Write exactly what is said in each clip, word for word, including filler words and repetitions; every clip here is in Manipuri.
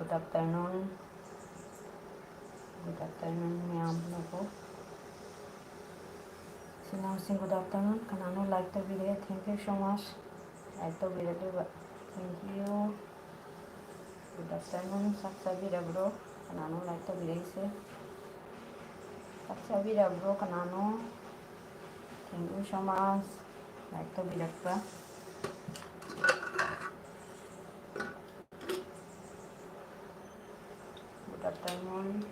Good afternoon. Good afternoon, ꯃꯌꯥꯝꯅꯕꯨ꯫ ꯏꯆꯤꯟ ꯏꯅꯥꯎꯁꯤꯡ, good afternoon꯫ ꯀꯅꯥꯅꯣ like ꯇꯧꯕꯤꯔꯦ? Thank you so much꯫ Like ꯇꯧꯕꯤꯔꯛꯂꯤꯕ, thank you꯫ Good afternoon꯫ ꯆꯥꯛ ꯆꯥꯕꯤꯔꯕ꯭ꯔꯣ? ꯀꯅꯥꯅꯣ like ꯇꯧꯕꯤꯔꯛꯏꯁꯦ? ꯆꯥꯛ ꯆꯥꯕꯤꯔꯕ꯭ꯔꯣ? ꯀꯅꯥꯅꯣ? Thank you so much꯫ Like ꯇꯧꯕꯤꯔꯛꯄ꯫ Good afternoon꯫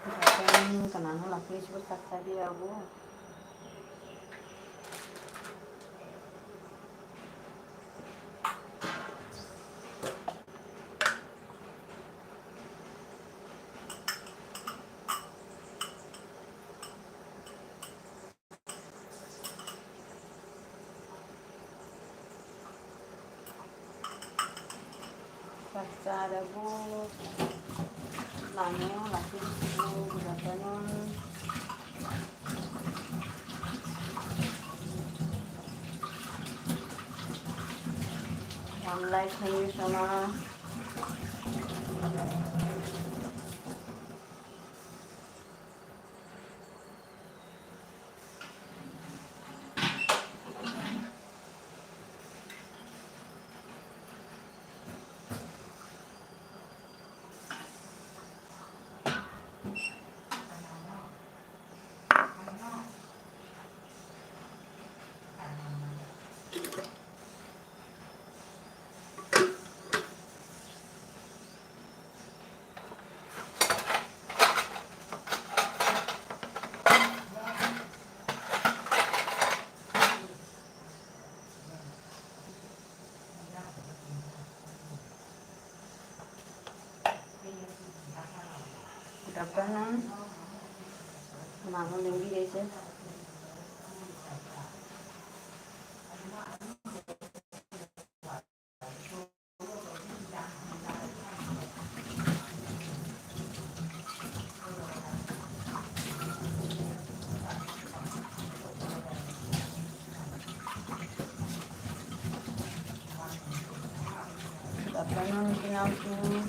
Good afternoon꯫ ꯀꯅꯥꯅꯣ ꯂꯥꯛꯄꯤꯔꯤꯁꯤꯕꯨ? ꯆꯥꯛ ꯆꯥꯕꯤꯔꯕꯣ? ꯆꯥꯛ ꯆꯥꯔꯕꯣ? ꯂꯥꯛꯅꯤꯡꯉꯣ, ꯂꯥꯛꯄꯤꯔꯤꯁꯤꯕꯨ? Good afternoon꯫ One like, thank you so much꯫ Good afternoon꯫ ꯀꯅꯥꯅꯣ ꯂꯦꯡꯕꯤꯔꯛꯏꯁꯦ? ꯃꯌꯥꯝꯁꯤꯡ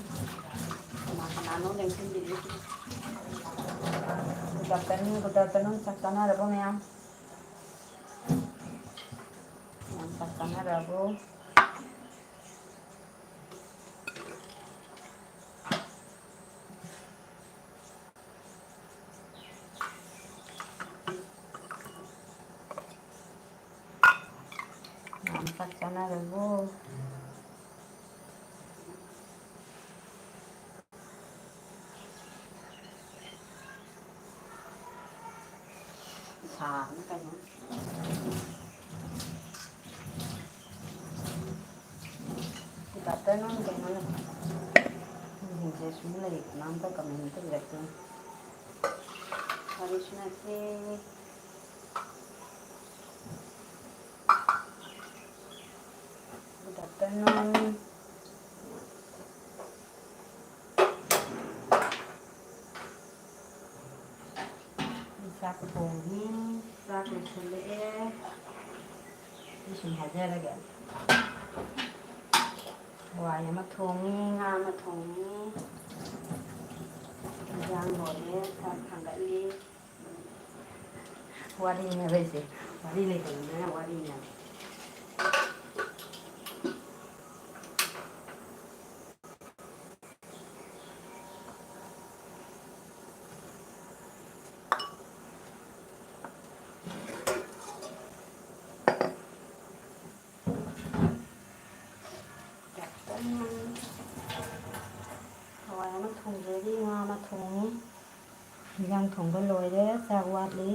ꯀꯅꯥ ꯀꯅꯥꯅꯣ ꯂꯦꯡꯁꯤꯟꯕꯤꯔꯤꯁꯤ? Good afternoon, good afternoon. ꯆꯥꯛ ꯆꯥꯅꯔꯕꯣ ꯃꯌꯥꯝ? ꯃꯌꯥꯝ ꯆꯥꯛ ꯆꯥꯅꯔꯕꯣ? ꯃꯌꯥꯝ ꯆꯥꯛ ꯆꯥꯅꯔꯕꯣ? ꯁꯥꯕꯅ ꯀꯩꯅꯣ꯫ Good afternoon, ꯀꯩꯅꯣꯅꯦ? ꯃꯤꯁꯤꯡꯁꯦ ꯁꯨꯝ ꯂꯩ, ꯀꯅꯥꯝꯇ comment ꯑꯝꯇ ꯏꯔꯛꯇꯦ꯫ ꯋꯥꯔꯤ ꯁꯥꯟꯅꯁꯦ꯫ Good afternoon. ꯆꯥꯛ ꯊꯣꯡꯉꯤ, ꯆꯥꯛ ꯂꯣꯏꯁꯤꯜꯂꯛꯑꯦ꯫ ꯑꯩ ꯁꯨꯝ ꯍꯥꯏꯖꯔꯒꯦ꯫ ꯍꯋꯥꯏ ꯑꯃ ꯊꯣꯡꯉꯤ, ꯉꯥ ꯑꯃ ꯊꯣꯡꯉꯤ, ꯏꯟꯖꯥꯡ ꯂꯣꯏꯔꯦ, ꯆꯥꯛ ꯊꯥꯡꯒꯠꯂꯤ꯫ ꯋꯥꯔꯤꯅꯦꯕ ꯑꯩꯁꯦ, ꯋꯥꯔꯤ ꯂꯩꯇꯕꯅꯤꯅ ꯋꯥꯔꯤꯅꯦꯕ꯫ ꯍꯋꯥꯏ ꯑꯃ ꯊꯣꯡꯖꯔꯤ, ꯉꯥ ꯑꯃ ꯊꯣꯡꯉꯤ꯫ ꯏꯟꯖꯥꯡ ꯊꯣꯡꯕ ꯂꯣꯏꯔꯦ, ꯆꯥꯛ ꯋꯥꯠꯂꯤ꯫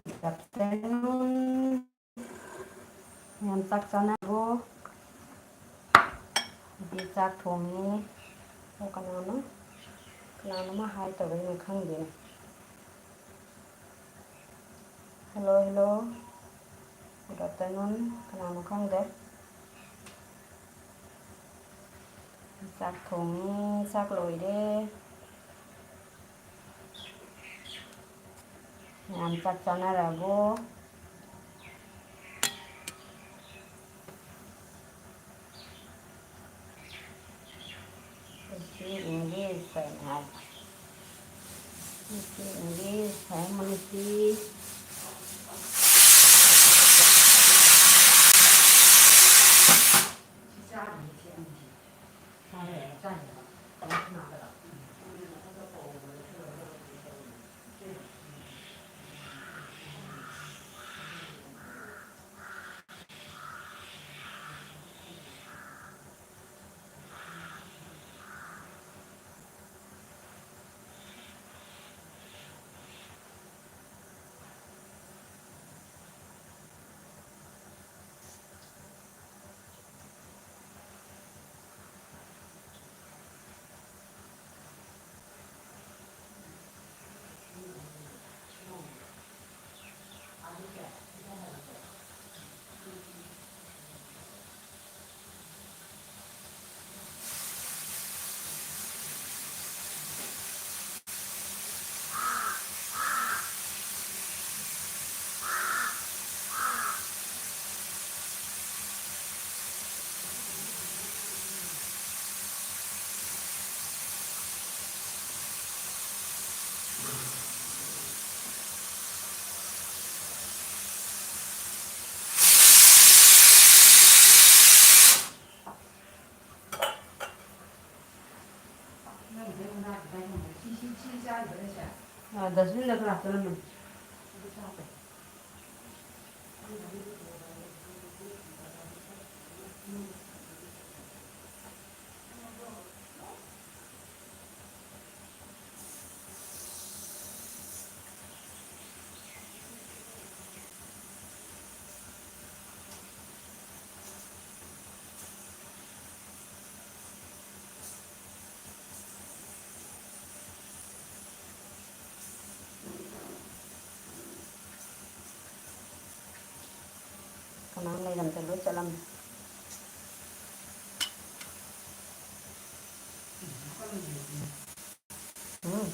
Good afternoon. ꯃꯌꯥꯝ ꯆꯥꯛ ꯆꯥꯅꯔꯕꯣ? ꯅꯨꯄꯤ ꯆꯥꯛ ꯊꯣꯡꯉꯤ꯫ ꯑꯣ, ꯀꯅꯥꯅꯣ? ꯀꯅꯥꯅꯣꯃ ꯍꯥꯏ ꯇꯧꯔꯛꯏꯅꯦ, ꯈꯪꯗꯦꯅꯦ꯫ Hello, hello. Good afternoon. ꯀꯅꯥꯅꯣ ꯈꯪꯗꯦ꯫ ꯆꯥꯛ ꯊꯣꯡꯉꯤ, ꯆꯥꯛ ꯂꯣꯏꯔꯦ꯫ ꯃꯌꯥꯝ ꯆꯥꯛ ꯆꯥꯅꯔꯕꯣ? ꯑꯩꯁꯤ ꯏꯪꯂꯤꯁ ꯍꯥꯏꯅ ꯍꯥꯏ꯫ ꯑꯩꯁꯤ ꯏꯪꯂꯤꯁ ꯍꯥꯏ, ꯃꯅꯤꯄꯨꯔꯤ꯫ ꯑ, dustbin ꯗ ꯈꯔ ꯍꯥꯞꯆꯜꯂꯝꯕꯅꯤ꯫ ꯀꯅꯥꯝ ꯂꯩꯔꯝꯗꯦ, ꯂꯣꯏ ꯆꯠꯂꯝꯃꯦ꯫ ꯎꯝ꯫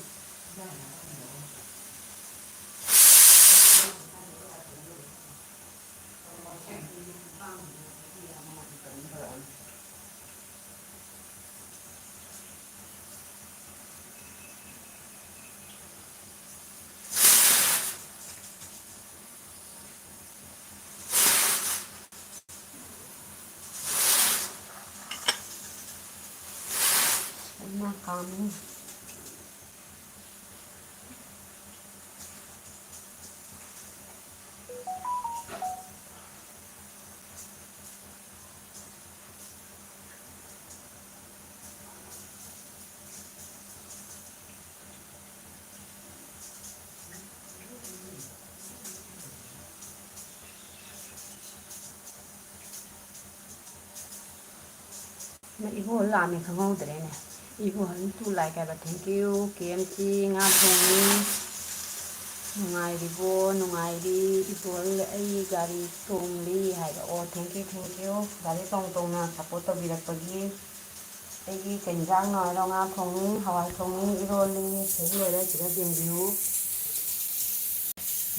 ꯏꯃꯥ ꯀꯥꯝꯃꯤ꯫ ꯏꯕꯣ ꯂꯥꯛꯑꯝꯃꯦ ꯈꯪꯍꯧꯗ꯭ꯔꯦꯅꯦ꯫ ꯏꯕꯣ ꯍꯟ ꯇꯨ ꯂꯥꯏꯛ ꯍꯥꯏꯕ, thank you꯫ K M C ꯉꯥ ꯊꯣꯡꯉꯤ꯫ ꯅꯨꯡꯉꯥꯏꯔꯤꯕꯣ? ꯅꯨꯡꯉꯥꯏꯔꯤ꯫ ꯏꯕꯣ ꯑꯩ ꯒꯥꯔꯤ ꯇꯣꯡꯂꯤ ꯍꯥꯏꯕ꯫ ꯑꯣ, thank you, thank you꯫ ꯒꯥꯔꯤ ꯇꯣꯡ ꯇꯣꯡꯅ support ꯇꯧꯕꯤꯔꯛꯄꯒꯤ꯫ ꯑꯩꯒꯤ ꯀꯩ ꯏꯟꯖꯥꯡꯅꯣ ꯍꯥꯏꯔꯣ? ꯉꯥ ꯊꯣꯡꯉꯤ, ꯍꯋꯥꯏ ꯊꯣꯡꯉꯤ, ꯏꯔꯣꯜꯂꯤ꯫ ꯁꯤ ꯂꯣꯏꯔꯦ, ꯁꯤꯗ ꯌꯦꯡꯕꯤꯌꯨ꯫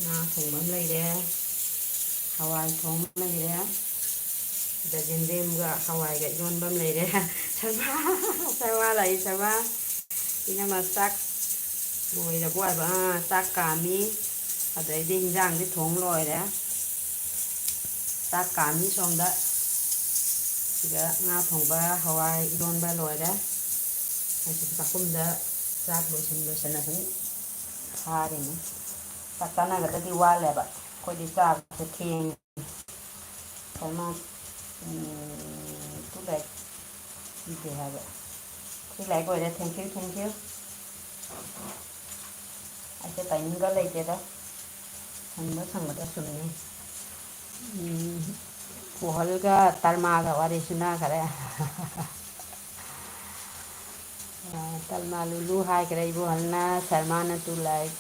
ꯉꯥ ꯊꯣꯡꯕ ꯑꯃ ꯂꯩꯔꯦ, ꯍꯋꯥꯏ ꯊꯣꯡꯕ ꯑꯃ ꯂꯩꯔꯦ, ꯁꯤꯗ ꯌꯦꯟꯗꯦꯝꯒ ꯍꯋꯥꯏꯒ ꯏꯔꯣꯟꯕ ꯑꯃ ꯂꯩꯔꯦ꯫ ꯁꯔꯃꯥ, ꯁꯔꯃꯥ ꯂꯥꯛꯏ, ꯁꯔꯃꯥ꯫ ꯏꯅꯝꯃ ꯆꯥꯛ ꯂꯣꯏꯔꯕꯣ ꯍꯥꯏꯕ? ꯑꯥ, ꯆꯥꯛ ꯀꯥꯝꯃꯤ꯫ ꯑꯗꯩꯗꯤ ꯏꯟꯖꯥꯡꯗꯤ ꯊꯣꯡ ꯂꯣꯏꯔꯦ꯫ ꯆꯥꯛ ꯀꯥꯝꯃꯤ ꯁꯣꯝꯗ꯫ ꯁꯤꯗ ꯉꯥ ꯊꯣꯡꯕ, ꯍꯋꯥꯏ ꯏꯔꯣꯟꯕ ꯂꯣꯏꯔꯦ꯫ ꯑꯩꯁꯨ ꯆꯥꯛꯈꯨꯝꯗ ꯆꯥꯛ ꯂꯣꯏꯁꯤꯟ ꯂꯣꯏꯁꯤꯟꯅ ꯁꯨꯝ ꯊꯥꯔꯤꯅꯤ꯫ ꯆꯥꯛ ꯆꯥꯅꯒꯗꯗꯤ ꯋꯥꯠꯂꯦꯕ꯫ ꯑꯩꯈꯣꯏꯗꯤ ꯆꯥꯕꯁꯦ ꯊꯦꯡꯉꯦ꯫ ꯀꯩꯅꯣ, ꯎꯝ, ꯇꯨ ꯂꯥꯏꯛ ꯄꯤꯗꯦ ꯍꯥꯏꯕ꯫ ꯁꯤ ꯂꯥꯏꯛ ꯑꯣꯏꯔꯦ꯫ Thank you, thank you꯫ ꯑꯩꯁꯦ timing ꯒ ꯂꯩꯇꯦꯗ꯫ ꯁꯪꯕ ꯁꯪꯕꯗ ꯁꯨꯝꯅꯤ꯫ ꯎꯝ, ꯀꯣꯍꯜꯒ ꯇꯔꯃꯥꯒ ꯋꯥꯔꯤ ꯁꯨꯅꯈꯔꯦ꯫ ꯑ, ꯇꯜꯃꯥ ꯂꯨꯂꯨ ꯍꯥꯏꯈ꯭ꯔꯦ꯫ ꯏꯕꯣꯍꯜꯅ ꯁꯔꯃꯥꯅ ꯇꯨ ꯂꯥꯏꯛ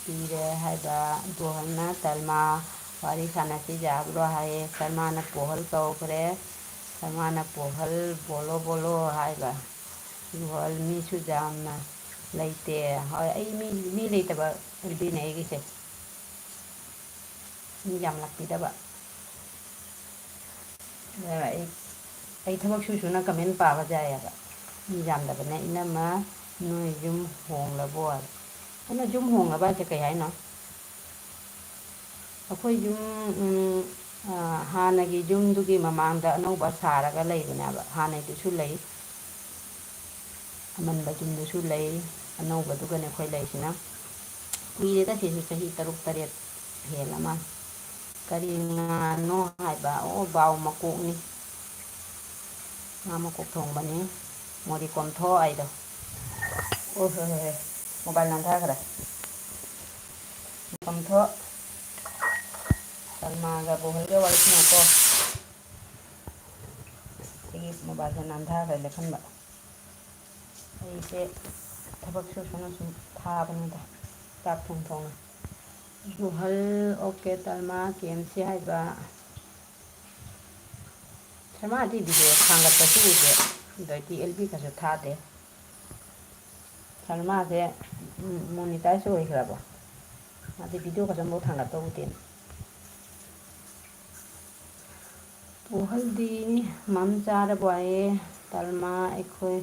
ꯄꯤꯔꯦ ꯍꯥꯏꯕ꯫ ꯏꯕꯣꯍꯜꯅ ꯇꯜꯃꯥ ꯋꯥꯔꯤ ꯁꯥꯟꯅꯁꯤ ꯌꯥꯕ꯭ꯔꯣ ꯍꯥꯏꯌꯦ꯫ ꯁꯔꯃꯥꯅ ꯄꯣꯍꯜ ꯀꯧꯈ꯭ꯔꯦ꯫ ꯁꯔꯃꯥꯅ ꯄꯣꯍꯜ ꯕꯣꯂꯣ ꯕꯣꯂꯣ ꯍꯥꯏꯕ꯫ ꯄꯣꯍꯜ ꯃꯤꯁꯨ ꯌꯥꯝꯅ ꯂꯩꯇꯦ꯫ ꯍꯣꯏ, ꯑꯩ ꯃꯤ, ꯃꯤ ꯂꯩꯇꯕ ꯑꯣꯏꯗꯣꯏꯅꯦ ꯑꯩꯒꯤꯁꯦ꯫ ꯃꯤ ꯌꯥꯝꯂꯛꯄꯤꯗꯕ꯫ ꯑꯗ ꯑꯩ, ꯑꯩ ꯊꯕꯛ ꯁꯨ ꯁꯨꯅ comment ꯄꯥꯕ ꯌꯥꯏꯌꯦꯕ꯫ ꯃꯤ ꯌꯥꯝꯗꯕꯅ, "ꯏꯅꯝꯃ, ꯅꯣꯏ ꯌꯨꯝ ꯍꯣꯡꯂꯕꯣ?" ꯍꯥꯏꯕ꯫ ꯑꯗꯨꯅ ꯌꯨꯝ ꯍꯣꯡꯂꯕ ꯍꯥꯏꯁꯦ ꯀꯩ ꯍꯥꯏꯅꯣ? ꯑꯩꯈꯣꯏ ꯌꯨꯝ, ꯎꯝ, ꯑ, ꯍꯥꯟꯅꯒꯤ ꯌꯨꯝꯗꯨꯒꯤ ꯃꯃꯥꯡꯗ ꯑꯅꯧꯕ ꯁꯥꯔꯒ ꯂꯩꯕꯅꯦꯕ꯫ ꯍꯥꯟꯅꯩꯗꯨꯁꯨ ꯂꯩ, ꯑꯃꯟꯕ ꯌꯨꯝꯗꯨꯁꯨ ꯂꯩ, ꯑꯅꯧꯕꯗꯨꯒꯅꯦ ꯑꯩꯈꯣꯏ ꯂꯩꯁꯤꯅ꯫ ꯀꯨꯏꯔꯦꯗ ꯁꯤꯁꯨ, ꯆꯍꯤ ꯇꯔꯨꯛ ꯇꯔꯦꯠ ꯍꯦꯜꯂ ꯃꯥꯜꯂꯦ꯫ ꯀꯔꯤ ꯉꯥꯅꯣ ꯍꯥꯏꯕ? ꯑꯣ, ꯕꯥꯎ ꯃꯀꯣꯛꯅꯤ꯫ ꯉꯥ ꯃꯀꯣꯛ ꯊꯣꯡꯕꯅꯤ꯫ ꯃꯣꯗꯤ ꯀꯣꯝꯊꯣꯛ ꯍꯥꯏꯗꯣ꯫ ꯑꯣ, ꯍꯣꯏ, ꯍꯣꯏ, ꯍꯣꯏ꯫ Mobile ꯅꯥꯟꯊꯈ꯭ꯔꯦ꯫ ꯀꯣꯝꯊꯣꯛ꯫ ꯁꯜꯃꯥꯒ ꯕꯣꯍꯜꯒ ꯋꯥꯔꯤ ꯁꯥꯟꯅꯀꯣ꯫ ꯑꯩꯒꯤ mobileꯁꯦ ꯅꯥꯟꯊꯈ꯭ꯔꯦ ꯂꯦꯞꯍꯟꯕ꯫ ꯑꯩꯁꯦ ꯊꯕꯛ ꯁꯨ ꯁꯨꯅ ꯁꯨꯝ ꯊꯥꯕꯅꯤꯗ, ꯆꯥꯛ ꯊꯣꯡ ꯊꯣꯡꯅ꯫ ꯕꯣꯍꯜ, ꯑꯣꯀꯦ, ꯇꯜꯃꯥ, ꯀꯦ ꯑꯦꯝ ꯁꯤ ꯍꯥꯏꯕ꯫ ꯁꯔꯃꯥꯗꯤ video ꯊꯥꯡꯒꯠꯄꯁꯨ ꯎꯗꯦ, ꯑꯗꯩꯗꯤ ꯑꯦꯜ ꯕꯤ ꯀꯁꯨ ꯊꯥꯗꯦ꯫ ꯁꯔꯃꯥꯁꯦ, ꯎꯝ, monetize ꯑꯣꯏꯈ꯭ꯔꯕꯣ? ꯃꯥꯗꯤ video ꯀꯁꯨ ꯑꯃꯐꯥꯎ ꯊꯥꯡꯒꯠꯄ ꯎꯗꯦꯅꯦ꯫ ꯄꯣꯍꯜꯗꯤ ꯃꯝ ꯆꯥꯔꯕꯣ ꯍꯥꯏꯌꯦ꯫ ꯇꯜꯃꯥ, ꯑꯩꯈꯣꯏ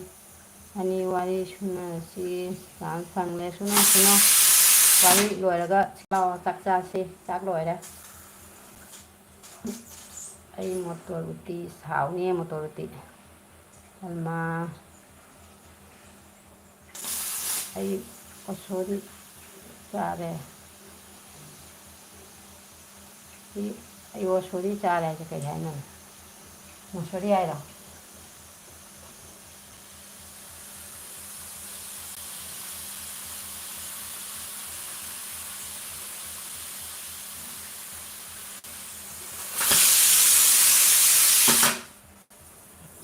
ꯑꯅꯤ ꯋꯥꯔꯤ ꯁꯨꯅꯁꯤ꯫ ꯆꯥꯟꯁ ꯐꯪꯂꯦ꯫ ꯁꯨꯅꯧ, ꯁꯨꯅꯧ꯫ ꯋꯥꯔꯤ ꯂꯣꯏꯔꯒ ꯂꯥꯛꯑꯣ, ꯆꯥꯛ ꯆꯥꯁꯤ꯫ ꯆꯥꯛ ꯂꯣꯏꯔꯦ꯫ ꯑꯩ ꯃꯣꯇꯣꯔ ꯎꯇꯤ ꯁꯥꯎꯅꯤ, ꯃꯣꯇꯣꯔ ꯎꯇꯤ꯫ ꯇꯜꯃꯥ꯫ ꯑꯩ ꯎꯁꯣꯏ ꯆꯥꯔꯦ꯫ ꯁꯤ ꯑꯩ ꯎꯁꯣꯏ ꯆꯥꯔꯦ ꯍꯥꯏꯁꯦ ꯀꯩ ꯍꯥꯏꯅꯣ? ꯃꯨꯁꯣꯔꯤ ꯍꯥꯏꯔꯣ?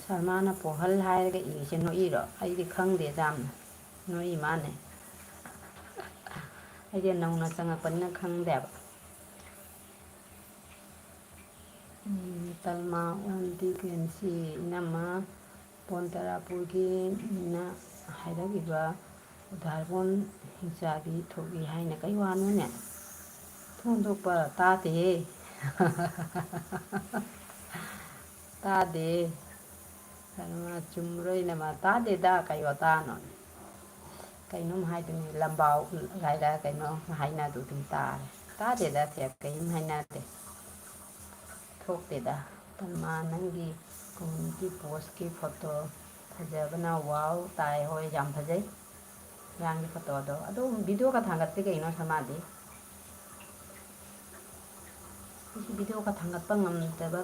ꯁꯔꯃꯥꯅ ꯄꯣꯍꯜ ꯍꯥꯏꯔꯒ ꯏꯔꯤꯁꯦ ꯅꯣꯛꯏꯔꯣ? ꯑꯩꯗꯤ ꯈꯪꯗꯦ ꯌꯥꯝꯅ꯫ ꯅꯣꯛꯏ ꯃꯥꯅꯦ꯫ ꯑꯩꯗꯤ ꯅꯧꯅ ꯆꯪꯉꯛꯄꯅꯤꯅ ꯈꯪꯗꯦꯕ꯫ ꯇꯜꯃꯥ ꯑꯣꯟ ꯗꯤ ꯀꯦꯟꯁꯤ ꯏꯅꯝꯃ ꯄꯣꯟ ꯇꯔꯥꯄꯨꯔꯒꯤ ꯃꯤꯅ ꯍꯥꯏꯔꯛꯏꯕ ꯎꯗꯥꯔꯕꯣꯟ ꯍꯤꯡꯆꯥꯕꯤ ꯊꯣꯛꯏ ꯍꯥꯏꯅ ꯀꯩ ꯋꯥꯅꯣꯅꯦ? ꯐꯣꯡꯗꯣꯛꯄ ꯇꯥꯗꯦꯍꯦ꯫ ꯇꯥꯗꯦ꯫ ꯀꯩꯅꯣ, ꯆꯨꯝꯕ꯭ꯔꯣ ꯏꯅꯝꯃ? ꯇꯥꯗꯦꯗ, ꯀꯩ ꯋꯥꯇꯥꯅꯣ? ꯀꯩꯅꯣꯝ ꯍꯥꯏꯗꯨꯅꯤ, ꯂꯝꯕꯥꯎ ꯍꯥꯏꯔ ꯀꯩꯅꯣ ꯍꯥꯏꯅꯗꯨ ꯑꯗꯨꯝ ꯇꯥꯔꯦ꯫ ꯇꯥꯗꯦꯗ, ꯁꯦ ꯀꯔꯤꯝ ꯍꯥꯏꯅꯗꯦ꯫ ꯊꯣꯛꯇꯦꯗ꯫ ꯇꯜꯃꯥ, ꯅꯪꯒꯤ community postꯀꯤ photo ꯐꯖꯕꯅ ꯋꯥꯎ ꯇꯥꯏ꯫ ꯍꯣꯏ, ꯌꯥꯝ ꯐꯖꯩ꯫ ꯃꯌꯥꯝꯒꯤ photoꯗꯣ꯫ ꯑꯗꯨ videoꯒ ꯊꯥꯡꯒꯠꯇꯦ ꯀꯩꯅꯣ ꯁꯃꯥꯗꯤ? ꯑꯩꯁꯨ videoꯒ ꯊꯥꯡꯒꯠꯄ ꯉꯝꯗꯕ,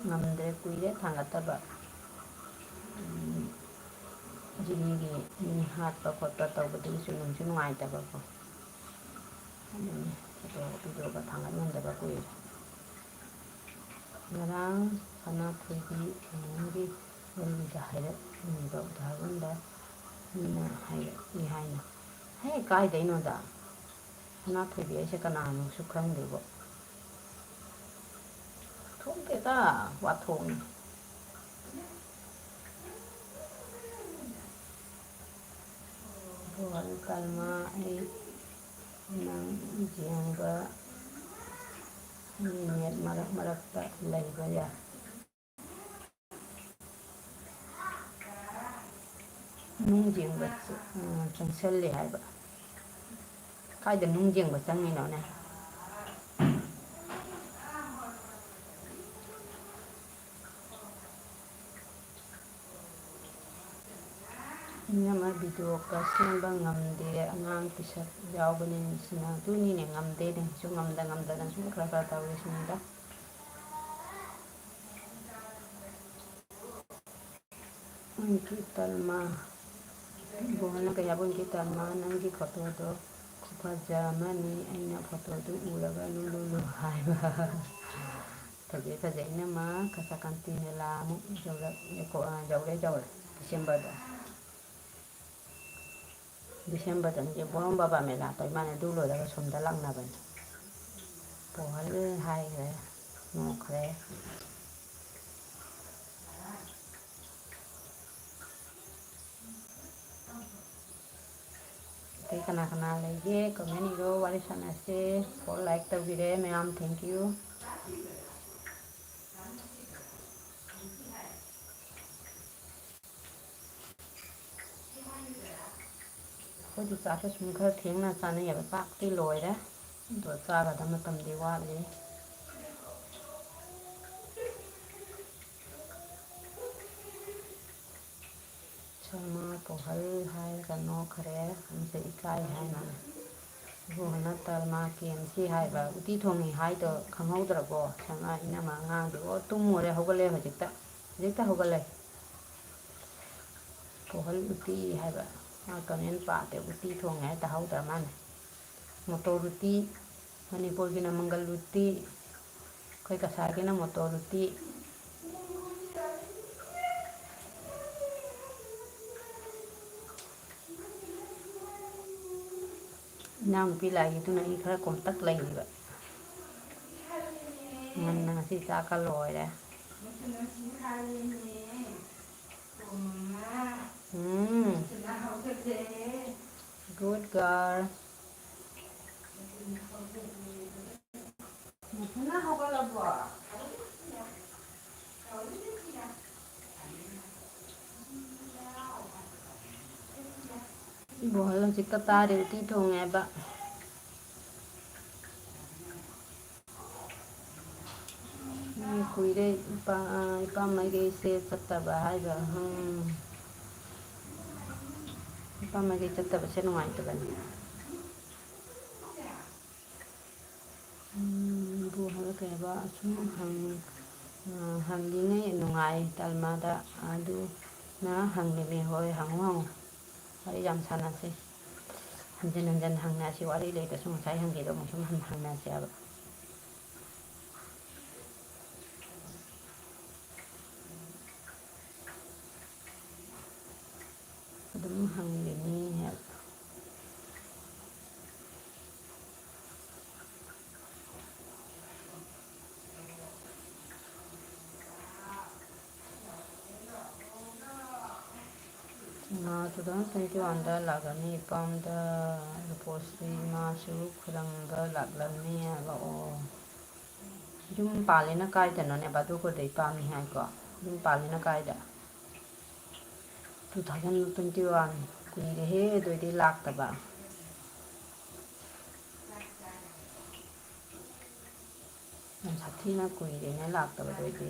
ꯉꯝꯗ꯭ꯔꯦ, ꯀꯨꯏꯔꯦ ꯊꯥꯡꯒꯠꯇꯕ꯫ ꯎꯝ, ꯖꯤꯔꯤꯒꯤ ꯃꯤ ꯍꯥꯠꯄ ꯈꯣꯠꯄ ꯇꯧꯕꯗꯨꯒꯤꯁꯨ ꯅꯨꯡꯁꯨ ꯅꯨꯡꯉꯥꯏꯇꯕꯀꯣ꯫ ꯑꯗꯨꯅꯤ, photo videoꯒ ꯊꯥꯡꯒꯠ ꯉꯝꯗꯕ ꯀꯨꯏꯔꯦ꯫ ꯉꯔꯥꯡ ꯁꯅꯥꯊꯣꯏꯕꯤ ꯃꯦꯝꯒꯤ ꯋꯥꯔꯤꯗ ꯍꯥꯏꯔꯛꯂꯤꯕ ꯎꯗꯥꯍꯔꯟꯗ ꯃꯤꯅ ꯍꯥꯏꯔꯛꯏ ꯍꯥꯏꯅ꯫ ꯍꯦ, ꯀꯥꯏꯗꯩꯅꯣꯗ? ꯁꯅꯥꯊꯣꯏꯕꯤ ꯍꯥꯏꯁꯦ ꯀꯅꯥꯅꯣꯁꯨ ꯈꯪꯗꯦꯕꯣ꯫ ꯊꯣꯛꯇꯦꯗ, ꯋꯥꯊꯣꯛꯅꯤ꯫ ꯕꯣꯜ ꯀꯜꯃꯥ, ꯑꯩ ꯅꯪ ꯌꯦꯡꯕ ꯅꯦꯠ ꯃꯔꯛ ꯃꯔꯛꯇ ꯂꯩꯕ ꯌꯥꯏ꯫ ꯅꯨꯡ ꯌꯦꯡꯕ ꯆ-, ꯎꯝ, ꯆꯪꯁꯜꯂꯦ ꯍꯥꯏꯕ꯫ ꯀꯥꯏꯗ ꯅꯨꯡ ꯌꯦꯡꯕ ꯆꯪꯉꯤꯅꯣꯅꯦ? ꯏꯅꯝꯃ videoꯒ ꯁꯦꯝꯕ ꯉꯝꯗꯦ, ꯑꯉꯥꯡ ꯄꯤꯁꯛ ꯌꯥꯎꯕꯅꯤꯅ꯫ ꯑꯗꯨꯅꯤꯅꯦ, ꯉꯝꯗꯦꯅꯦ, ꯁꯨꯝ ꯉꯝꯗ ꯉꯝꯗꯅ ꯁꯨꯝ ꯈꯔ ꯈꯔ ꯇꯧꯔꯤꯁꯤꯅꯤꯗ꯫ ꯑꯪꯀꯤꯠ ꯇꯜꯃꯥ꯫ ꯕꯣꯜꯅ ꯀꯩ ꯍꯥꯏꯕ? ꯑꯪꯀꯤꯠ ꯇꯜꯃꯥ, ꯅꯪꯒꯤ photoꯗꯣ ꯈꯨꯐꯖ ꯑꯃꯅꯤ꯫ ꯑꯩꯅ photoꯗꯨ ꯎꯔꯒ ꯂꯨ ꯂꯨ ꯂꯨ ꯍꯥꯏꯕ꯫ ꯐꯖꯩ, ꯐꯖꯩ, ꯏꯅꯝꯃ꯫ ꯀꯁꯥꯀꯥꯟꯇꯤ ꯃꯦꯂꯥ ꯑꯃꯨꯛ ꯌꯧꯔꯛ-, ꯌꯧꯔꯛꯑꯦ, ꯌꯧꯔꯛꯑꯦ꯫ Decemberꯗ꯫ Decemberꯗꯅꯤ ꯕꯣꯔꯣꯝ ꯕꯕꯥ ꯃꯦꯂꯥ ꯇꯧ ꯃꯥꯜꯂꯦ꯫ ꯑꯗꯨ ꯂꯣꯏꯔꯒ ꯁꯣꯝꯗ ꯂꯥꯛꯅꯕꯅꯤ꯫ ꯄꯣꯍꯜ ꯍꯥꯏꯈ꯭ꯔꯦ꯫ ꯅꯣꯛꯈ꯭ꯔꯦ꯫ ꯑꯇꯩ ꯀꯅꯥ ꯀꯅꯥ ꯂꯩꯒꯦ? Comment ꯏꯔꯣ, ꯋꯥꯔꯤ ꯁꯥꯟꯅꯁꯦ꯫ Four like ꯇꯧꯕꯤꯔꯦ ꯃꯌꯥꯝ, thank you꯫ ꯑꯩꯈꯣꯏꯗꯤ ꯆꯥꯛꯁꯦ ꯁꯨꯝ ꯈꯔ ꯊꯦꯡꯅ ꯆꯥꯅꯩꯌꯦꯕ꯫ ꯆꯥꯛꯇꯤ ꯂꯣꯏꯔꯦ, ꯑꯗꯣ ꯆꯥꯒꯗꯕ ꯃꯇꯝꯗꯤ ꯋꯥꯠꯂꯤ꯫ ꯁꯜꯃꯥ ꯄꯣꯍꯜ ꯍꯥꯏꯔꯒ ꯅꯣꯛꯈ꯭ꯔꯦ꯫ ꯑꯃꯁꯦ ꯏꯀꯥꯏ ꯍꯥꯏꯅ꯫ ꯏꯕꯨꯡꯉꯣꯅ ꯇꯜꯃꯥ ꯀꯦ ꯑꯦꯝ ꯁꯤ ꯍꯥꯏꯕ ꯎꯇꯤ ꯊꯣꯡꯉꯤ ꯍꯥꯏꯗꯣ ꯈꯪꯍꯧꯗ꯭ꯔꯕꯣ? ꯁꯜꯃꯥ ꯏꯅꯝꯃ ꯑꯉꯥꯡꯗꯤ ꯑꯣ ꯇꯨꯝꯃꯨꯔꯦ, ꯍꯧꯒꯠꯂꯦ ꯍꯧꯖꯤꯛꯇ꯫ ꯍꯧꯖꯤꯛꯇ ꯍꯧꯒꯠꯂꯦ꯫ ꯄꯣꯍꯜ ꯎꯇꯤ ꯍꯥꯏꯕ꯫ ꯃꯥ comment ꯄꯥꯗꯦ, ꯎꯇꯤ ꯊꯣꯡꯉꯦ ꯍꯥꯏ ꯇꯥꯍꯧꯗ꯭ꯔ ꯃꯥꯅꯦ꯫ ꯃꯣꯇꯣꯔ ꯎꯇꯤ, ꯃꯅꯤꯄꯨꯔꯒꯤꯅ ꯃꯪꯒꯜ ꯎꯇꯤ, ꯑꯩꯈꯣꯏ ꯀꯁꯥꯔꯒꯤꯅ ꯃꯣꯇꯣꯔ ꯎꯇꯤ꯫ ꯏꯅꯥꯎꯅꯨꯄꯤ ꯂꯥꯛꯏꯗꯨꯅ ꯑꯩ ꯈꯔ ꯀꯣꯝꯇꯛ ꯂꯩꯔꯤꯕ꯫ ꯉꯟꯅ ꯉꯁꯤ ꯆꯥꯛꯀ ꯂꯣꯏꯔꯦ꯫ ꯎꯝ꯫ Good girl꯫ ꯃꯊꯟꯅ ꯍꯧꯒꯠꯂꯕꯣ? ꯏꯕꯣꯍꯜ ꯍꯧꯖꯤꯛꯇ ꯇꯥꯔꯦ ꯎꯇꯤ ꯊꯣꯡꯉꯦ ꯍꯥꯏꯕ꯫ ꯎꯝ, ꯀꯨꯏꯔꯦ ꯏꯄꯥ, ꯑ, ꯏꯄꯥ ꯃꯥꯏꯀꯩꯁꯦ ꯆꯠꯇꯕ ꯍꯥꯏꯕ꯫ ꯎꯝ꯫ ꯏꯄꯥ ꯃꯥꯏꯀꯩ ꯆꯠꯇꯕꯁꯦ ꯅꯨꯡꯉꯥꯏꯇꯕꯅꯤ꯫ ꯎꯝ, ꯏꯕꯣꯍꯜ ꯀꯩ ꯍꯥꯏꯕ, ꯑꯁꯨꯝ ꯍꯪ-, ꯑ, ꯍꯪꯂꯤꯉꯩ ꯅꯨꯡꯉꯥꯏ ꯇꯜꯃꯥꯗ꯫ ꯑꯗꯨꯅ ꯍꯪꯂꯤꯃꯤ꯫ ꯍꯣꯏ, ꯍꯪꯉꯨ, ꯍꯪꯉꯨ꯫ ꯋꯥꯔꯤ ꯌꯥꯝ ꯁꯥꯟꯅꯁꯤ꯫ ꯍꯟꯖꯤꯟ ꯍꯟꯖꯤꯟ ꯍꯪꯅꯁꯤ꯫ ꯋꯥꯔꯤ ꯂꯩꯇ꯭ꯔꯁꯨ ꯉꯁꯥꯏ ꯍꯪꯈꯤꯕꯗꯣ ꯑꯃꯨꯛ ꯁꯨꯝ ꯍꯟ-, ꯍꯪꯅꯁꯦꯕ꯫ ꯑꯗꯨꯝ ꯍꯪꯂꯤꯅꯤ ꯍꯦꯛ꯫ ꯇꯨ ꯊꯥꯎꯖꯟ ꯇ꯭ꯋꯦꯟꯇꯤ ꯋꯥꯟꯗ ꯂꯥꯛꯂꯝꯃꯤ, ꯏꯄꯥꯝꯗ ꯔꯨꯄꯣꯁ꯭ꯔꯤ ꯏꯃꯥꯁꯨ ꯈꯨꯔꯨꯝꯕ ꯂꯥꯛꯂꯝꯃꯤ ꯍꯥꯏꯕ꯫ ꯑꯣ, ꯌꯨꯝ ꯄꯥꯜꯂꯤꯅ ꯀꯥꯏꯗꯅꯣꯅꯦ? ꯕꯥꯗꯨ ꯈꯨꯔꯗ ꯏꯄꯥꯝꯅꯤ ꯍꯥꯏꯀꯣ꯫ ꯌꯨꯝ ꯄꯥꯜꯂꯤꯅ ꯀꯥꯏꯗ? Two thousand twenty one. ꯀꯨꯏꯔꯦꯍꯦ, ꯑꯗꯨ ꯑꯣꯏꯗꯤ ꯂꯥꯛꯇꯕ꯫ ꯌꯥꯝ ꯁꯥꯊꯤꯅ ꯀꯨꯏꯔꯦꯅꯦ ꯂꯥꯛꯇꯕꯗꯣ ꯑꯩꯗꯤ꯫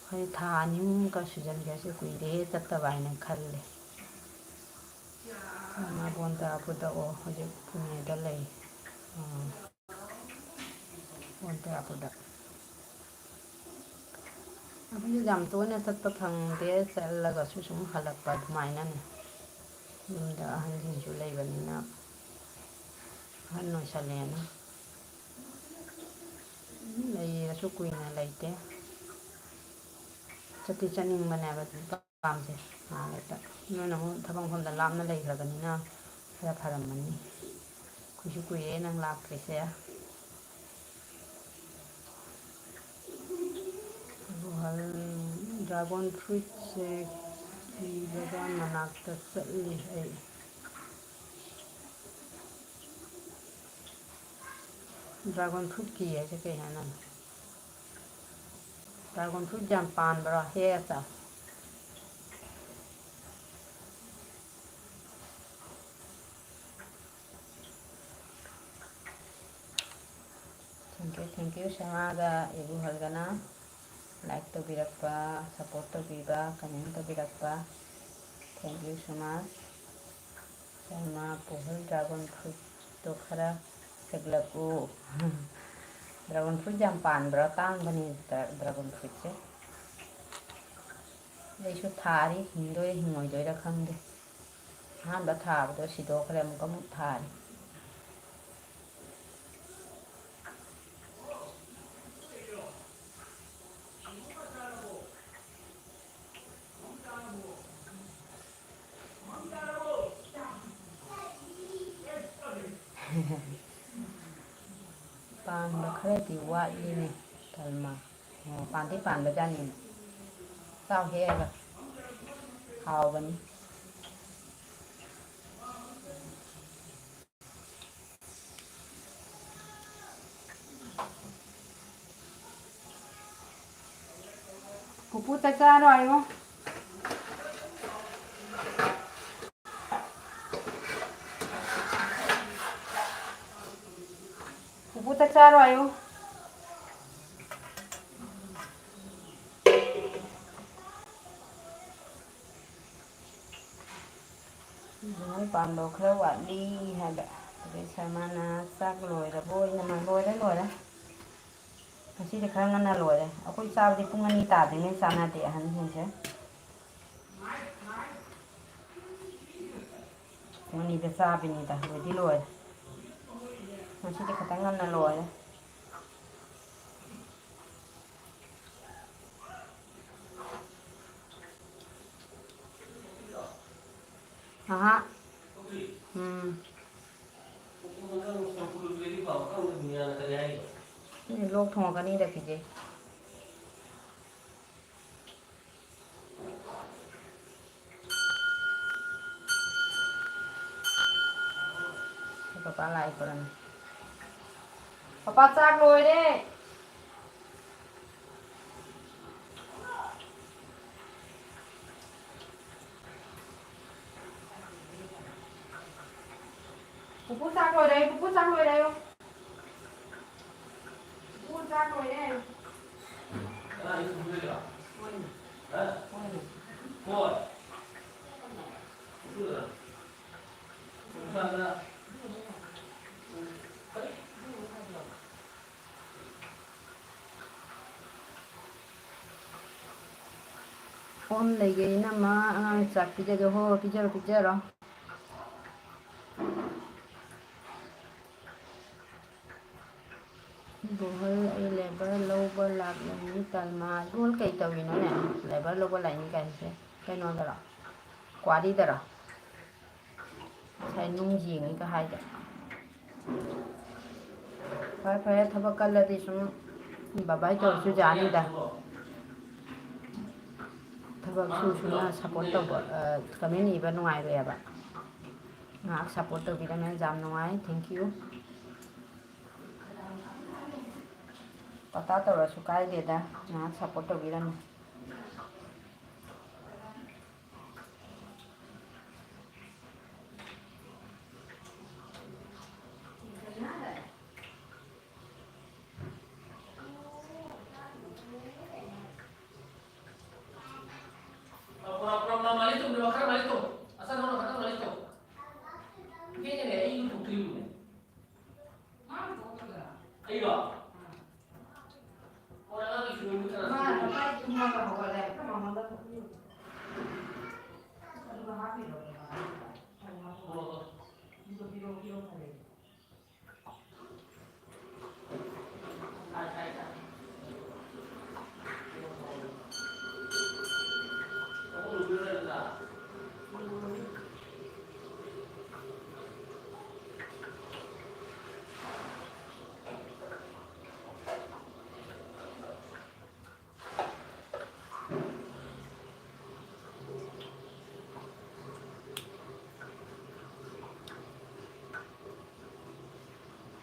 ꯑꯩꯈꯣꯏ ꯊꯥ ꯑꯅꯤꯃꯨꯛꯀ ꯁꯨꯖꯟꯈ꯭ꯔꯁꯦ, ꯀꯨꯏꯔꯦ ꯆꯠꯇꯕ ꯍꯥꯏꯅ ꯈꯜꯂꯦ꯫ ꯃꯥ ꯕꯣꯟ ꯇꯥꯔꯛꯄꯗ, ꯑꯣ, ꯍꯧꯖꯤꯛ ꯄꯨꯅꯦꯗ ꯂꯩ꯫ ꯑꯥ, ꯕꯣꯟ ꯇꯥꯔꯛꯄꯗ꯫ ꯑꯩꯈꯣꯏꯁꯨ ꯌꯥꯝ ꯇꯣꯏꯅ ꯆꯠꯄ ꯐꯪꯗꯦ, ꯆꯠꯂꯒꯁꯨ ꯁꯨꯝ ꯍꯜꯂꯛꯄ ꯑꯗꯨꯃꯥꯏꯅꯅꯦ꯫ ꯌꯨꯝꯗ ꯑꯍꯟꯁꯤꯡꯁꯨ ꯂꯩꯕꯅꯤꯅ, ꯑꯍꯟ ꯑꯣꯏꯁꯜꯂꯦꯅ꯫ ꯂꯩꯔꯁꯨ ꯀꯨꯏꯅ ꯂꯩꯇꯦ꯫ ꯆꯠꯇꯤ ꯆꯠꯅꯤꯡꯕꯅꯦꯕ, ꯑꯗꯨꯝ ꯄꯥꯝꯁꯦ꯫ ꯑꯥꯗ ꯅꯣꯏꯅ ꯑꯃꯨꯛ ꯊꯕꯛ ꯃꯐꯝꯗ ꯂꯥꯞꯅ ꯂꯩꯈ꯭ꯔꯕꯅꯤꯅ ꯈꯔ ꯐꯔꯝꯃꯅꯤ꯫ ꯑꯩꯈꯣꯏꯁꯨ ꯀꯨꯏꯔꯦ ꯅꯪ ꯂꯥꯛꯇ꯭ꯔꯤꯁꯦ꯫ ꯒꯨꯍꯜ dragon fruitꯁꯦ ꯀꯤꯔꯒ ꯃꯅꯥꯛꯇ ꯆꯠꯂꯤ ꯑꯩ꯫ Dragon fruit ꯀꯤ ꯍꯥꯏꯁꯦ ꯀꯩ ꯍꯥꯏꯅꯣ? Dragon fruit ꯌꯥꯝ ꯄꯥꯟꯕ꯭ꯔꯣ? ꯍꯦꯛꯑ ꯆꯥꯎ꯫ Thank you, thank you, ꯁꯦꯃꯥꯒ ꯏꯕꯨꯍꯜꯒꯅ like ꯇꯧꯕꯤꯔꯛꯄ, support ꯇꯧꯕꯤꯕ, comment ꯇꯧꯕꯤꯔꯛꯄ꯫ Thank you so much꯫ ꯁꯦꯃꯥ ꯄꯨꯍꯜ dragon fruitꯇꯣ ꯈꯔ ꯍꯦꯛꯂꯛꯎ꯫ Dragon fruit ꯌꯥꯝ ꯄꯥꯟꯕ꯭ꯔꯥ? ꯇꯥꯡꯕꯅꯤ dragon fruitꯁꯦ꯫ ꯑꯩꯁꯨ ꯊꯥꯔꯤ, ꯍꯤꯡꯗꯣꯏꯔ ꯍꯤꯡꯉꯣꯏꯗꯣꯏꯔ ꯈꯪꯗꯦ꯫ ꯑꯍꯥꯟꯕ ꯊꯥꯕꯗꯣ ꯁꯤꯗꯣꯛꯈ꯭ꯔꯦ, ꯑꯃꯨꯛꯀ ꯑꯃꯨꯛ ꯊꯥꯔꯤ꯫ ꯄꯥꯟꯕ ꯈꯔꯗꯤ ꯋꯥꯠꯂꯤꯅꯦ, ꯇꯜꯃꯥ꯫ ꯑꯣ, ꯄꯥꯟꯗꯤ ꯄꯥꯟꯕꯖꯥꯠꯅꯤꯅꯦ꯫ ꯆꯥꯎ ꯍꯦꯛꯑꯒ꯫ ꯍꯥꯎꯕꯅꯤ꯫ ꯄꯨꯄꯨ ꯆꯥꯛ ꯆꯥꯔꯣ ꯍꯥꯏꯌꯣ꯫ ꯄꯨꯄꯨ ꯆꯥꯛ ꯆꯥꯔꯣ ꯍꯥꯏꯌꯣ꯫ ꯅꯣꯏ ꯄꯥꯟꯗꯧ ꯈꯔ ꯋꯥꯠꯂꯤ ꯍꯥꯏꯕ꯫ ꯑꯗꯩ ꯁꯔꯃꯥꯅ ꯆꯥꯛ ꯂꯣꯏꯔꯕꯣ? ꯏꯅꯝꯃ, ꯂꯣꯏꯔꯦ, ꯂꯣꯏꯔꯦ꯫ ꯉꯁꯤꯗꯤ ꯈꯔ ꯉꯟꯅ ꯂꯣꯏꯔꯦ꯫ ꯑꯩꯈꯣꯏ ꯆꯥꯕꯗꯤ ꯄꯨꯡ ꯑꯅꯤ ꯇꯥꯗ꯭ꯔꯤꯉꯩ ꯆꯥꯟꯅꯗꯦ ꯑꯍꯟꯁꯤꯡꯁꯦ꯫ ꯄꯨꯡ ꯑꯅꯤꯗ ꯆꯥꯕꯤꯅꯤꯗ, ꯂꯣꯏꯗꯤ ꯂꯣꯏꯔꯦ꯫ ꯉꯁꯤꯗꯤ ꯈꯤꯇꯪ ꯉꯟꯅ ꯂꯣꯏꯔꯦ꯫ ꯑꯍꯥ꯫ ꯎꯝ꯫ ꯂꯣꯛ ꯊꯨꯡꯉꯛꯀꯅꯤꯗ ꯐꯤꯖꯩ꯫ ꯄꯄꯥ ꯂꯥꯛꯑꯦ ꯈꯣꯠꯂꯝꯃꯦ꯫ ꯄꯄꯥ ꯆꯥꯛ ꯂꯣꯏꯔꯦ꯫ ꯄꯨꯄꯨ ꯆꯥꯛ ꯂꯣꯏꯔꯦ, ꯄꯨꯄꯨ ꯆꯥꯛ ꯂꯣꯏꯔꯦ꯫ ꯄꯨꯄꯨ ꯆꯥꯛ ꯂꯣꯏꯔꯦ꯫ ꯐꯣꯟ ꯂꯩꯒꯦ ꯏꯅꯝꯃ, ꯑꯉꯥꯡ ꯆꯥꯛ ꯄꯤꯖꯒꯦ꯫ ꯍꯣ, ꯍꯣ, ꯄꯤꯖꯔꯣ, ꯄꯤꯖꯔꯣ꯫ ꯒꯨꯍꯜ, ꯑꯩ ꯂꯦꯕꯔ ꯂꯧꯕ ꯂꯥꯛꯂꯅꯤ꯫ ꯇꯜꯃꯥ, ꯒꯨꯍꯜ ꯀꯩ ꯇꯧꯔꯤꯅꯣꯅꯦ? ꯂꯦꯕꯔ ꯂꯧꯕ ꯂꯥꯛꯏꯅꯤ ꯀꯥꯏꯅꯁꯦ꯫ ꯀꯩꯅꯣꯗꯔꯣ? ꯀ꯭ꯋꯥꯔꯤꯗꯔꯣ? ꯉꯁꯥꯏ ꯅꯨꯡ ꯌꯦꯡꯉꯤꯒ ꯍꯥꯏꯗ꯫ ꯐꯔꯦ, ꯐꯔꯦ, ꯊꯕꯛ ꯀꯜꯂꯗꯤ ꯁꯨꯝ ꯕꯕꯥꯏ ꯇꯧꯔꯁꯨ ꯌꯥꯅꯤꯗ꯫ ꯊꯕꯛ ꯁꯨ ꯁꯨꯅ ꯁꯞꯄꯣꯔꯠ ꯇꯧꯕ, ꯑ, ꯀꯃꯦꯟ ꯏꯕ ꯅꯨꯡꯉꯥꯏꯔꯣꯏꯕ꯫ ꯉꯥꯏꯍꯥꯛ ꯁꯞꯄꯣꯔꯠ ꯇꯧꯕꯤꯔꯝꯃꯦ, ꯌꯥꯝ ꯅꯨꯡꯉꯥꯏ, thank you꯫ ꯇꯥꯇꯥ ꯇꯧꯔꯁꯨ ꯀꯥꯏꯗꯦꯗ, ꯉꯥꯏꯍꯥꯛ ꯁꯞꯄꯣꯔꯠ ꯇꯧꯕꯤꯔꯝꯃꯦ꯫ ꯑꯩꯔꯣ?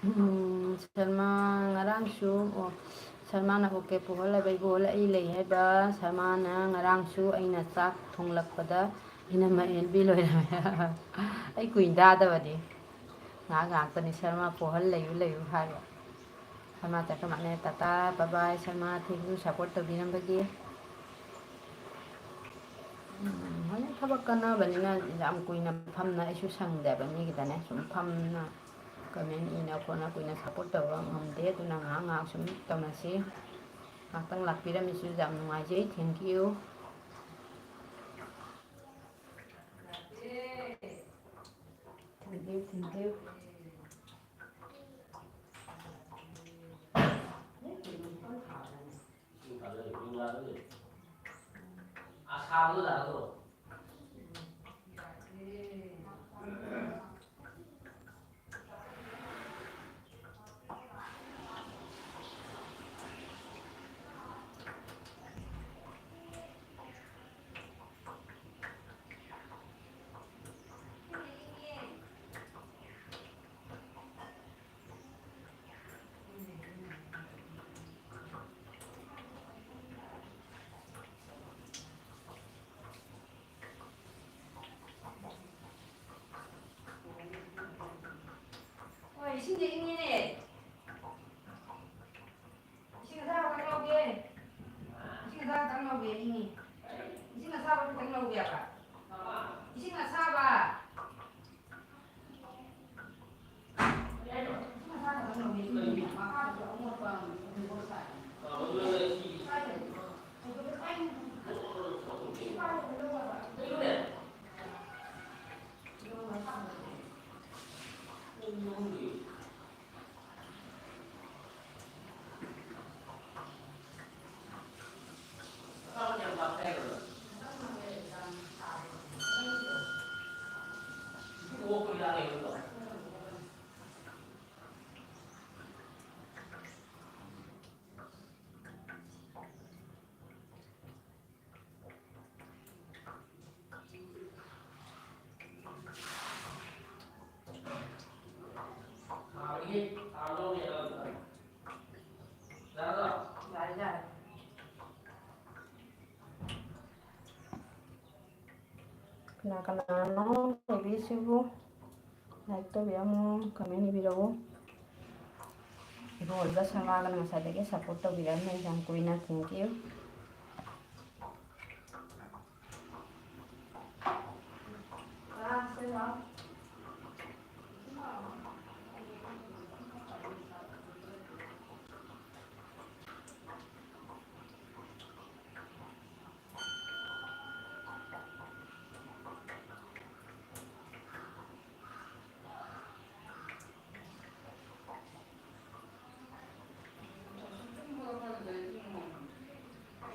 ꯎꯝ, ꯁꯜꯃꯥ ꯉꯔꯥꯡꯁꯨ, ꯑꯣ, ꯁꯜꯃꯥꯅ ꯑꯣꯀꯦ ꯄꯨꯍꯜꯂꯕ ꯑꯩꯕꯨ ꯍꯣꯜꯂ ꯑꯩ ꯂꯩ ꯍꯥꯏꯕ꯫ ꯁꯜꯃꯥꯅ ꯉꯔꯥꯡꯁꯨ ꯑꯩꯅ ꯆꯥꯛ ꯊꯣꯡꯂꯛꯄꯗ ꯏꯅꯝꯃ ꯑꯦꯟꯕꯤ ꯂꯣꯏꯔꯝꯃꯦ꯫ ꯑꯩ ꯀꯨꯏꯅ ꯇꯥꯗꯕꯅꯤ꯫ ꯉꯥꯏꯍꯥꯛ ꯉꯥꯏꯍꯥꯛꯇꯅꯤ ꯁꯜꯃꯥ ꯄꯨꯍꯜ ꯂꯩꯌꯨ ꯂꯩꯌꯨ ꯍꯥꯏꯕ꯫ ꯁꯜꯃꯥ ꯆꯠꯈ꯭ꯔ ꯃꯥꯜꯂꯦ꯫ Tata, bye bye, Salma, thank you support ꯇꯧꯕꯤꯔꯝꯕꯒꯤ꯫ ꯎꯝ, ꯍꯧꯖꯤꯛ ꯊꯕꯛ ꯀꯟꯅꯕꯅꯤꯅ ꯌꯥꯝ ꯀꯨꯏꯅ ꯐꯝꯅ ꯑꯩꯁꯨ ꯁꯪꯗꯦꯕ, ꯃꯤꯒꯤꯗꯅꯦ ꯁꯨꯝ ꯐꯝꯅ ꯀꯃꯦꯟ ꯏꯅ ꯈꯣꯠꯅ ꯀꯨꯏꯅ ꯁꯞꯄꯣꯔꯠ ꯇꯧꯕ ꯉꯝꯗꯦ꯫ ꯑꯗꯨꯅ ꯉꯥꯏꯍꯥꯛ ꯉꯥꯏꯍꯥꯛ ꯁꯨꯝ ꯇꯧꯅꯁꯤ꯫ ꯉꯥꯏꯍꯥꯛꯇꯪ ꯂꯥꯛꯄꯤꯔꯝꯃꯤꯁꯨ ꯌꯥꯝ ꯅꯨꯡꯉꯥꯏꯖꯩ꯫ Thank you꯫ Thank you, thank you꯫ ꯏꯁꯤꯡ ꯑꯁꯥꯕ꯫ ꯀꯅꯥ ꯀꯅꯥꯅꯣ ꯂꯩꯕꯤꯁꯤꯕꯨ? Like ꯇꯧꯕꯤꯔꯝꯃꯨ, comment ꯏꯕꯤꯔꯛꯎ꯫ ꯏꯕꯣꯜꯒ ꯁꯅꯥꯒꯅ ꯉꯁꯥꯏꯗꯒꯤ support ꯇꯧꯕꯤꯔꯝꯃꯦ ꯌꯥꯝ ꯀꯨꯏꯅ꯫ Thank you꯫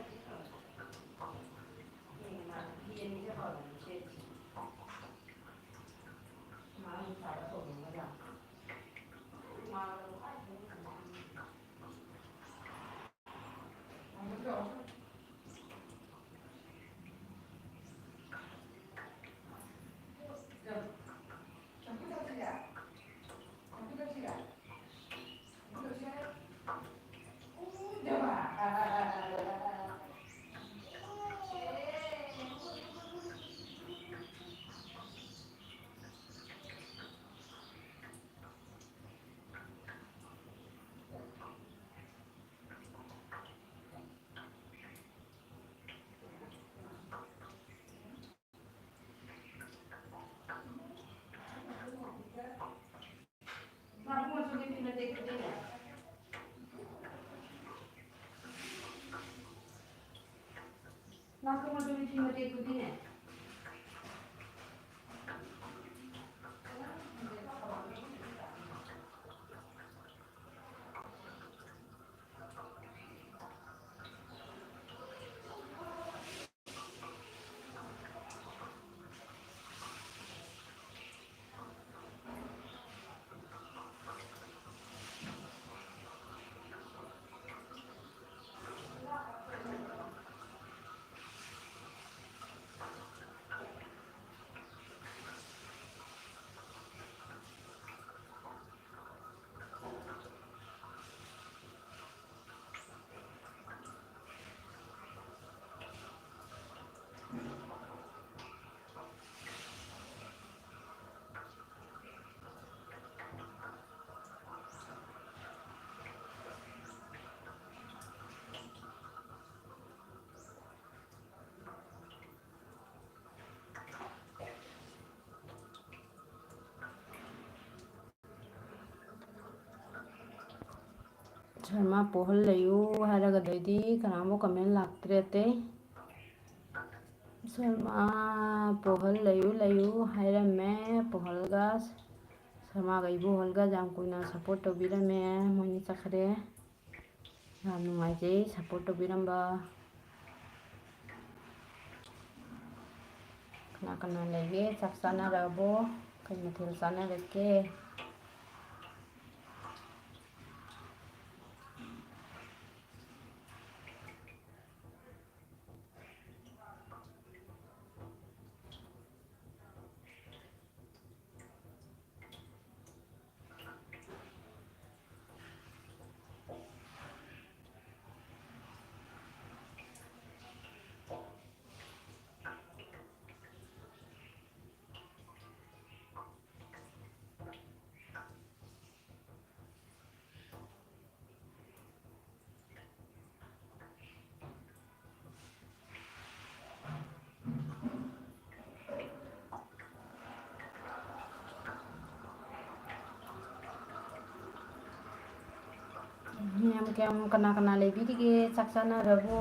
ꯁꯔꯃꯥ ꯄꯣꯍꯜ ꯂꯩꯌꯨ ꯍꯥꯏꯔꯒ ꯑꯗꯩꯗꯤ ꯀꯅꯥꯝꯕꯨ comment ꯂꯥꯛꯇ꯭ꯔꯦ ꯑꯇꯩ꯫ ꯁꯔꯃꯥ ꯄꯣꯍꯜ ꯂꯩꯌꯨ ꯂꯩꯌꯨ ꯍꯥꯏꯔꯝꯃꯦ꯫ ꯄꯣꯍꯜꯒ ꯁꯔꯃꯥꯒ ꯏꯕꯣꯍꯜꯒ ꯌꯥꯝ ꯀꯨꯏꯅ support ꯇꯧꯕꯤꯔꯝꯃꯦ꯫ ꯃꯣꯏꯅꯤ ꯆꯠꯈ꯭ꯔꯦ꯫ ꯌꯥꯝ ꯅꯨꯡꯉꯥꯏꯖꯩ support ꯇꯧꯕꯤꯔꯝꯕ꯫ ꯀꯅꯥ ꯀꯅꯥ ꯂꯩꯒꯦ? ꯆꯥꯛ ꯆꯥꯅꯔꯕꯣ? ꯀꯩ ꯃꯊꯦꯜ ꯆꯥꯅꯔꯒꯦ? ꯃꯌꯥꯝ ꯀꯌꯥꯝ ꯀꯅꯥ ꯀꯅꯥ ꯂꯩꯕꯤꯔꯤꯒꯦ? ꯆꯥꯛ ꯆꯥꯅꯔꯕꯣ?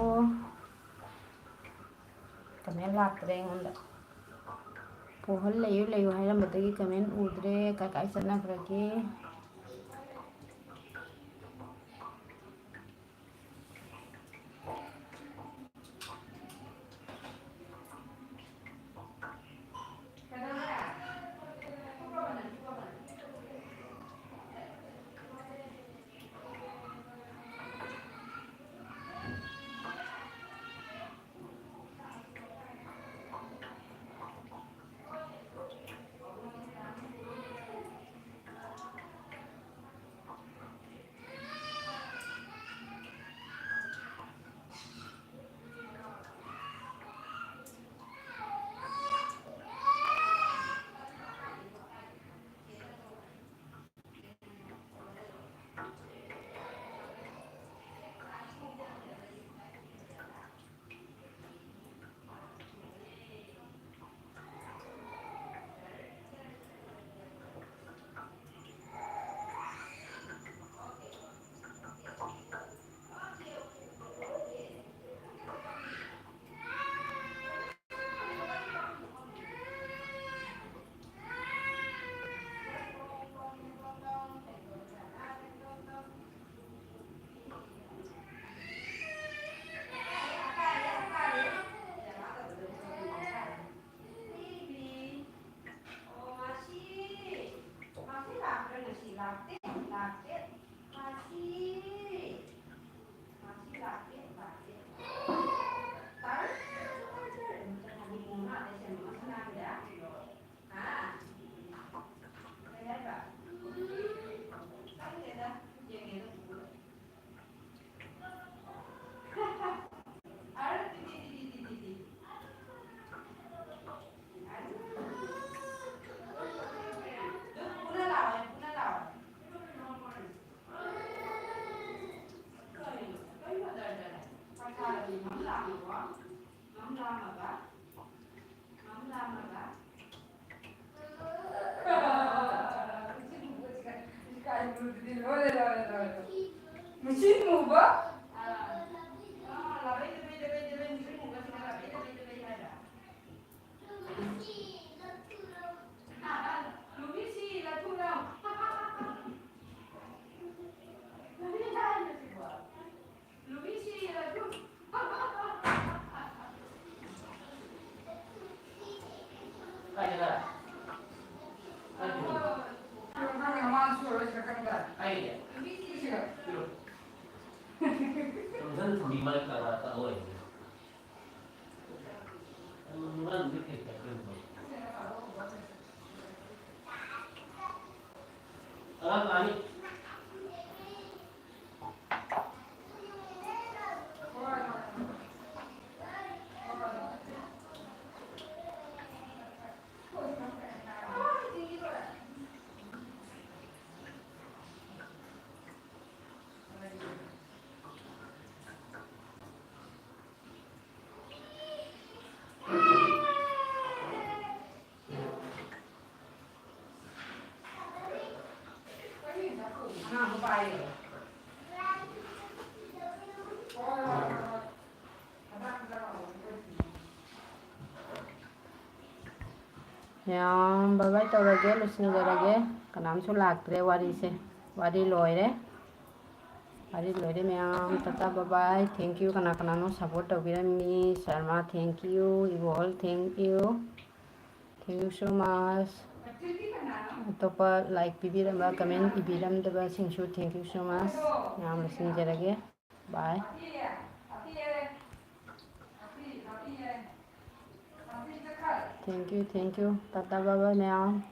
ꯀꯃꯦꯟ ꯂꯥꯛꯇ꯭ꯔꯦ ꯑꯩꯉꯣꯟꯗ꯫ ꯄꯣꯍꯜ ꯂꯩꯌꯨ ꯂꯩꯌꯨ ꯍꯥꯏꯔꯝꯕꯗꯒꯤ ꯀꯃꯦꯟ ꯎꯗ꯭ꯔꯦ꯫ ꯀꯥꯏ ꯀꯥꯏ ꯆꯠꯅꯈ꯭ꯔꯒꯦ? ꯃꯆꯤꯟ ꯃꯨꯕ? ꯑꯥ, ꯑꯥ, ꯂꯥꯕꯩ, ꯂꯥꯕꯩ, ꯂꯥꯕꯩ, ꯂꯥꯕꯩ, ꯃꯆꯤꯟ ꯃꯨꯕꯁꯤꯅ ꯂꯥꯕꯩ, ꯂꯥꯕꯩ, ꯂꯥꯕꯩ ꯍꯥꯏꯔ? ꯇꯨꯡꯁꯟ ꯊꯝꯕꯤ ꯃꯔꯛꯇ ꯃꯔꯛꯇ ꯑꯣꯏꯔꯤꯅꯦ꯫ ꯃꯨꯟꯕ ꯀꯥꯟꯗꯗꯤ ꯐꯦꯠ ꯐꯦꯠ ꯇꯧꯕ꯫ ꯑꯉꯥꯡ ꯑꯅꯤ꯫ ꯃꯌꯥꯝ ꯕꯥꯏ ꯕꯥꯏ ꯇꯧꯔꯒꯦ, ꯂꯣꯏꯁꯤꯟꯖꯔꯒꯦ꯫ ꯀꯅꯥꯝꯁꯨ ꯂꯥꯛꯇ꯭ꯔꯦ, ꯋꯥꯔꯤꯁꯦ, ꯋꯥꯔꯤ ꯂꯣꯏꯔꯦ꯫ ꯋꯥꯔꯤ ꯂꯣꯏꯔꯦ ꯃꯌꯥꯝ, ꯇꯥꯇꯥ ꯕꯥꯏ ꯕꯥꯏ꯫ Thank you ꯀꯅꯥ ꯀꯅꯥꯅꯣ support ꯇꯧꯕꯤꯔꯝꯃꯤ꯫ Sharma, thank you꯫ ꯏꯕꯣꯜ, thank you꯫ Thank you so much꯫ ꯑꯇꯣꯞꯄ like ꯄꯤꯕꯤꯔꯝꯕ, comment ꯏꯕꯤꯔꯝꯗꯕꯁꯤꯡꯁꯨ thank you so much꯫ ꯌꯥꯝ ꯂꯣꯏꯁꯤꯟꯖꯔꯒꯦ꯫ Bye꯫ Thank you, thank you꯫ Tata ꯕꯥꯏ ꯕꯥꯏ ꯃꯌꯥꯝ꯫